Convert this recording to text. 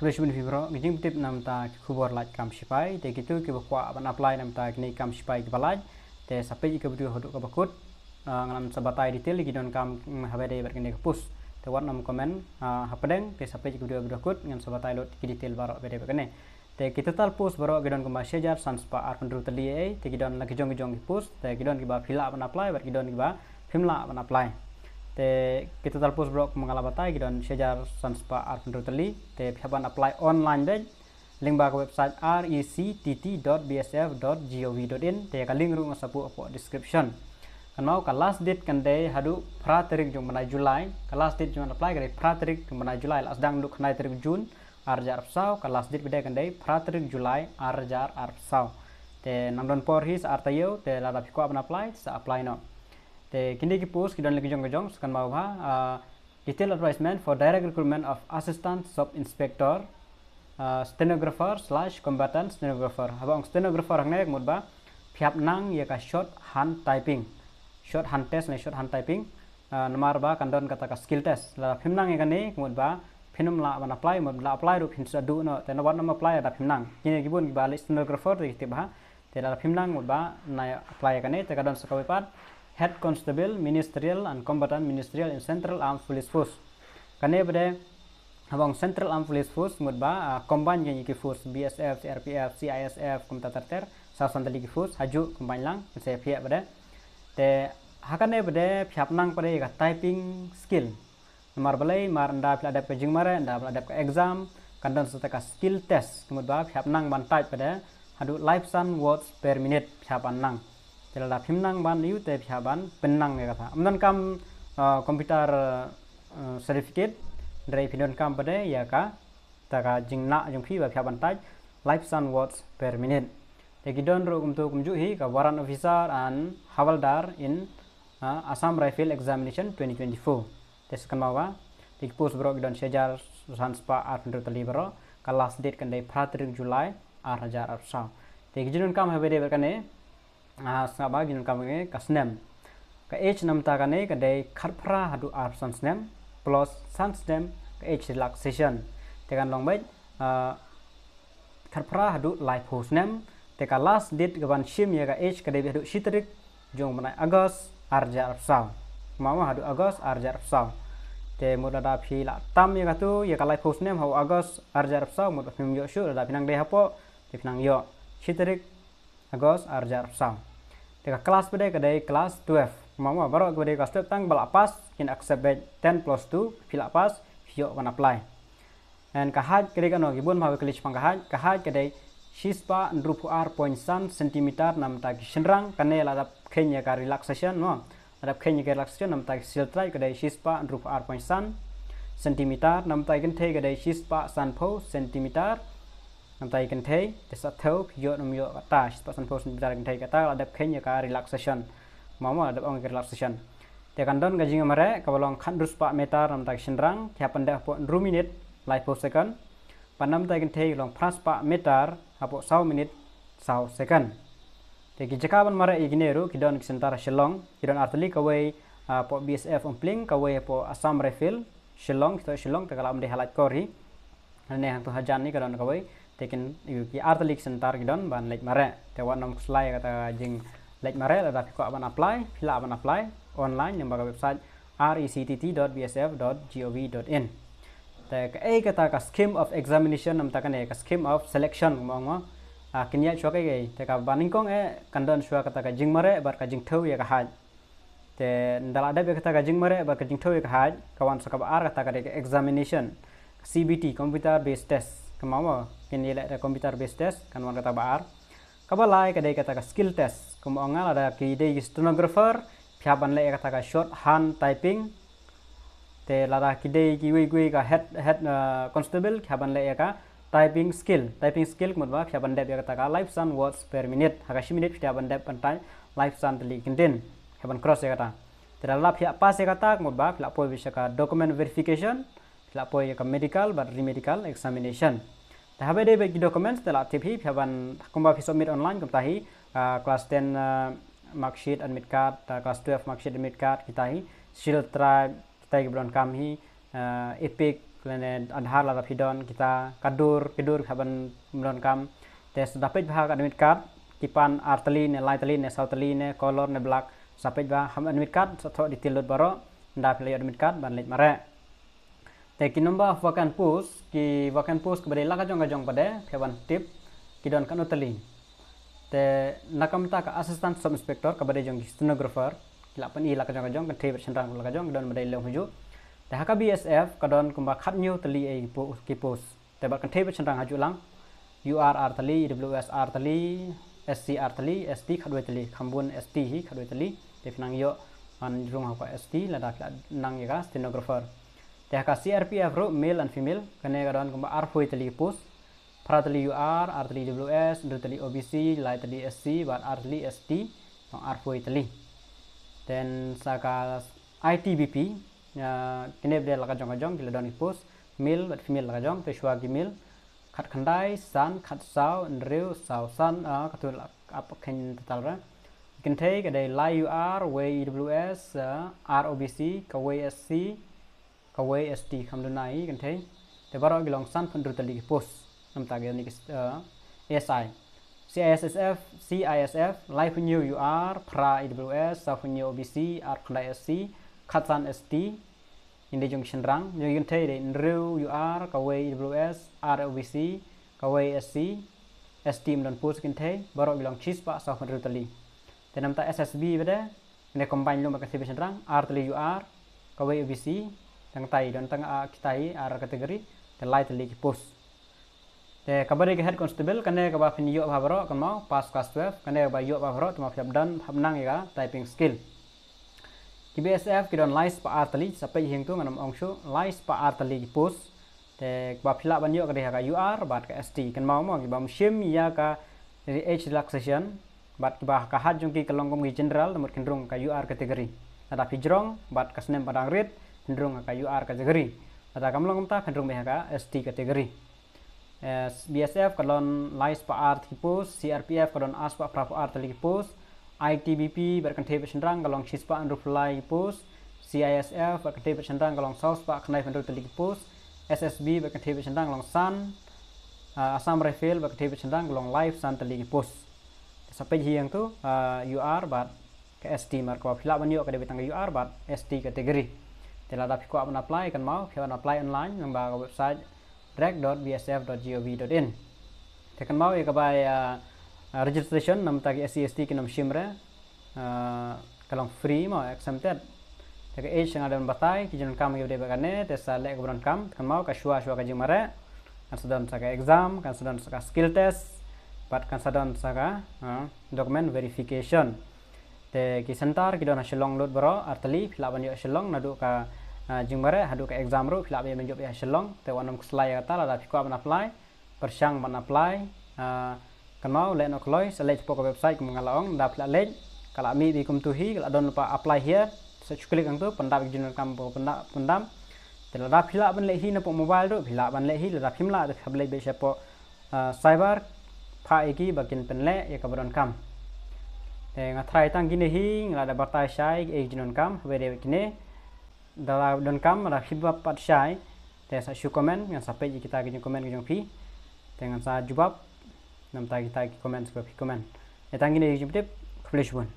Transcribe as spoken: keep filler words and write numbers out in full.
Khublei shibun ïa phi baroh, ka jingpyntip namar ki khubor lait kam sipai. Te kito kiba kwah ban apply namar kine kam sipai kiba lait, te sa peit ïa ka video haduh kaba kut. Ah, ngan sa batai detail ïa ki donkam, mm, haba ïadei bad kane ka post. Te wat nym comment, ah, hapdeng, te sa peit ïa ka video haduh kut, ngan sa batai lut ki detail baroh haba ïadei bad kane. Te ki total post baroh ki don kumba shi hajar san spah arphew hynriew tylli ei, te ki don la ki jong ki jong ki post, te ki don kiba phi lah ban apply bad ki don kiba phim lah ban apply. Te ki total post baroh kumba nga la batai ki don shi hajar san spah arphew hynriew tylli, te phi hap ban apply online beit lyngba ka website rectt dot bsf dot gov dot in, te ka link ruh nga sa buh hapoh description. Kynmaw ka last date kan dei haduh phra tarik jong u bnai July, ka last date jong ban apply ka dei phra tarik jong u bnai July, la sdang naduh khyndai tarik June, ar hajar arphew saw, ka last date ba dei kan dei phra tarik July ar hajar arphew saw. Te nang don por hi sa ar taïew, te lada phi kwah ban apply, sa apply noh. Te kine ki post ki don la ki jong ki jong, sa kynmaw bha, ah, detail advertisement for direct recruitment of assistant sub inspector, ah, stenographer slash combatant stenographer. Haba ong stenographer hangne ka mut ba phi hap nang ïa ka short hand typing. Short hand test ne short hand typing. Ah, namar ba kan don kata ka skill test. Lada phim nang ïa kane, ka mut ba phin ym lah ban apply, mut la apply ruh phin sa duh noh, te wat nym apply lada phim nang. Kine ki bun kiba leh stenographer te ki tip bha. Te lada phim nang mut ba nang apply ïa kane, te ka don sa kawei pat. Head Constable Ministerial and Combatant Ministerial in Central Armed Police Force. Kane ba dei haba ong Central Armed Police Force mut ba, ah, combine ïa ki force B S F, C R P F, C I S F, kumta ter ter, saw san tylli ki force, ha juh combine lang, sa phi ïa ba dei. Te ha kane ba dei phi hap nang pat ïa ka typing skill. Namar balei, mar ynda phi la dep ka jingmareh, ynda phi la dep ka exam, kan don sa ka skill test. Ka mut ba phi hap nang ban type pat haduh laiphew san words per minute phi hap ban nang. Te lada phim nang ban ïoh te phi hap ban pynnang ïa kata. Ym donkam, uh, computer, uh, certificate, hynrei phi donkam pat ïa ka ta ka jinglah jong phi ba phi hap ban type laiphew san words per minute. Te ki don ruh kumto kumjuh hi ka warrant officer and havildar in, ah, Assam Rifle Examination twenty twenty-four. Te sa kynmaw ba te ki post baroh ki don shi hajar san spah arphew hynriew tylli baroh, ka last date kan dei phra tarik July ar hajar arphew saw. Te ki jingdonkam haba ïadei bad kane, ah, sngap ba ki jingdonkam kane ka snem. Ka age namar kane ka dei khatphra haduh arphew san snem plus san snem ka age relaxation. Te kan long beit, ah, khatphra haduh laiphew snem, te ka last date kaban shim ïa ka age ka dei haduh shi tarik jong u bnai August ar hajar arphew saw. Kynmaw haduh August ar hajar arphew saw. Te mut lada phi la tam ïa kato ïa ka laiphew snem ha u August ar hajar arphew saw, mut ba phim ïoh shuh, lada phi nang dei hapoh te phi nang ïoh shi tarik August ar hajar arphew saw. Te ka class ba dei ka dei class twelve. Kynmaw baroh kiba dei class twelve tang ba la pass kin accept beit, ten plus two, phi la pass phi ïoh ban apply. And ka height ka dei kano, ki bun ma ba kylli shaphang ka height, ka height ka dei shispah hynriewphew ar point san centimeter namar ki shynrang, kane la dep kheiñ ïa ka relaxation mo. La dep kheiñ ïa ka relaxation namar ki shield tribe ka dei shispah hynriewphew ar point san centimeter, namar ki kynthei ka dei shispah sanphew centimeter. Namar ki kynthei te sa thew phi ïoh ne ym ïoh kata, shispah sanphew centimeter kynthei, kata la dep kheiñ ïa ka relaxation. Mo mo la dep ong ïa ka relaxation. Te kan don ka jingïamareh kaba long khathynriew spah meter namar ki shynrang, ki hap ban dep hapoh hynriew minit laiphew second. Bad namar ki kynthei long phra spah meter hapoh saw minit saw second. Te ki jaka ban mareh ïa kine ruh ki don ki center ha Shillong, ki don artylli, kawei, ah, hapoh B S F Umpling, kawei hapoh Assam Rifle Shillong, kita Shillong te ka la ym dei ha Laitkor hi. Lane hangto hajan hi ka don kawei, te kin ïa ki artylli ki center ki don ban leit mareh. Te wat nym khuslai ïa kata ka jingleit mareh, lada phi kwah ban apply phi lah ban apply online lyngba ka website rectt dot bsf dot gov dot in. Te kaei kata ka scheme of examination namar kane ka scheme of selection kumba ong mo. Ah, kin ïaid shuwa kaei kaei, te kaba nyngkong eh kan don shuwa kata ka jingmareh bad ka jingthew ïa ka height. Te ynda la dep ïa kata ka jingmareh bad ka jingthew ïa ka height, ka wan sa kaba ar, kata ka dei ka examination, ka C B T, computer based test. Kynmaw mo, kin ïaleh da computer based test, kan wan kata kaba ar. Kaba lai ka dei kata ka skill test. Kumba ong nga, lada ki dei ki stenographer phi hap ban leh ïa kata ka short hand typing. Te lada ki dei kiwei kiwei ka head, head, uh, constable, ki hap ban leh ïa ka typing skill. Typing skill ka mut ba phi hap ban dep ïa kata ka laiphew san words per minute. Ha ka shi minit phi hap ban dep ban type laiphew san tylli ki kyntien. Phi hap ban cross ïa kata. Te lada phi hap pass ïa kata ka mut ba phi lah poi beit sha ka document verification, phi lah poi ïa ka medical bad remedical examination. Te haba dei beit ki documents te la tip hi, phi hap ban, kumba phi submit online kumta hi, ah, class ten, ah, mark sheet, admit card, ah, class twelve mark sheet, admit card, kita hi, shield tribe, kita hi kiba donkam hi, ah, EPIC, Lane Aadhaar lada phi don, kita ka dur, ki dur phi hap ban donkam. Te sa da peit bha ka admit card, ki pan ar tylli ne lai tylli ne saw tylli ne color ne black, sa peit bha ha admit card, sa thoh detail lut baroh, nda phi la ïoh admit card ban leit mareh. Te ki number of vacant post, ki vacant post kaba dei la ka jong ka jong pat de, phi hap ban tip, ki don katno tylli. Te na ka bynta ka assistant sub inspector kaba dei jong ki stenographer, ki la pyni la ka jong ka jong, kynthei bad shynrang la ka jong, ki don ba dei lew hajuh. Te ha ka B S F ka don kumba khathynñiew tylli ei ki po-, ki post. Te bad kynthei bad shynrang hajuh lang. U R ar tylli, E W S ar tylli, S C ar tylli, S T khatwei tylli, kham bun S T hi khatwei tylli. Te phi nang ïoh ban rung ha ka S T lada phi la nang ïa ka stenographer. Te ha ka C R P F ruh male and female, kane ka don kumba arphew tylli ki post. Phra tylli U R, ar tylli W S, hynriew tylli O B C, lai tylli S C, bad ar tylli S T, tang arphew tylli. Then sa ka I T B P, ah, kine ba dei la ka jong ka jong, ki la don ki post, male bad female la ka jong, te shuwa ki male, khatkhyndai, san, khatsaw, hynriew, saw san, ah, katto la ap khein total re. Kynthei ka dei lai U R, wei E W S, ah, ar O B C, kawei S C, kawei S T, kham duna hi kynthei. Te baroh ki long sanphew hynriew tylli ki post. Namta ki ni ki, eh, S I. C I S S F, C I S F, laiphew hynñiew U R, phra E W S, sawphew hynñiew O B C, arphew khyndai S C, khatsan S T. Ynda jong ki shynrang, jong ki kynthei dei hynriew U R, kawei E W S, ar O B C, kawei S C, S T ym don post kynthei, baroh ki long shispah sawphew hynriew tylli. Te namta S S B pat de, ne combine lum bad kynthei bad shynrang, ar tylli U R, kawei O B C, tang tai don tang, ah, kita hi ar category, te lai tylli ki post. Te kaba dei ka head constable, kane kaba phin ïoh bha baroh, kynmaw, pass class twelve, kane kaba ïoh bha baroh, te ma phi hap don, hap nang ïa ka typing skill. Ki B S F ki don lai spah ar tylli, sa peit hi hangtu ngan ym ong shuh, lai spah ar tylli ki post. Te kaba phi lah ban ïoh ka dei ha ka U R bad ka S T, kynmaw mo, kiba ym shim ïa ka age relaxation, bad kiba ka height jong ki ka long kum ki general, te mut kin rung ka U R category. Lada phi jrong bad ka snem ba dang rit, phin rung ka U R category. Lada kam long kumta, phin rung beit ha ka S T category. Eh, B S F ka don lai spah ar tylli ki post, C R P F ka don ar spah phra phew ar tylli ki post, I T B P bad kynthei bad shynrang ka long shispah hynriewphew lai ki post, C I S F bad kynthei bad shynrang ka long saw spah khyndaiphew hynriew tylli ki post, S S B bad kynthei bad shynrang ka long san, ah, Assam Rifle bad kynthei bad shynrang ka long laiphew san tylli ki post. Sa peit hi hangtu, ah, U R bad ka S T, mar kaba phi lah ban ïoh ka dei beit tang ka U R bad S T category. Te lada phi kwah ban apply, kynmaw, phi hap ban apply online lyngba ka website rec dot B S F dot gov dot in. Te kynmaw ïa kaba ïa, ah, registration namta ki S C S T kin ym shim re, ah, ka long free mo, exempted. Te ka age nga dang batai, ki jingdonkam kiba dei bad kane, te sa leh kaba donkam, te kynmaw ka shuwa shuwa ka jingmareh, kan sa don sa ka exam, kan sa don sa ka skill test, bad kan sa don sa ka, ah, document verification. Te ki center ki don ha Shillong lut baroh, ar tylli, phi lah ban ïoh Shillong, naduh ka, ah, jingmareh haduh ka exam ruh, phi lah ban ïoh ha Shillong. Te wat nym khuslai ïa kata, lada phi kwah ban apply, pyrshang ban apply. Ah, kynmaw, leh noh kloi, sa leit hapoh ka website kum nga la ong, da phi la leit, ka la mih beit kumtu hi, ka la don lypa apply here, sa shu click hangtu, pyndap ïa ki jingdonkam ba pyndap, pyndap. Te lada phi lah ban leh hi napoh mobile ruh, phi lah ban leh hi, lada phim lah, te phi hap leit beit shapoh, ah, cyber, phah ïa ki ba kin pynleh ïa kaba donkam. Te nga tharai tang kine hi, nga la da batai shai ïa ki jingdonkam, haba dei kine, da la donkam, da phi ba pat shai, te sa shu comment, ngan sa peit ïa kita ki jingcomment ki jong phi, te ngan sa jubab namta kita ki comment kiba phi comment. Te tang kine hi ki jingtip, khublei shibun.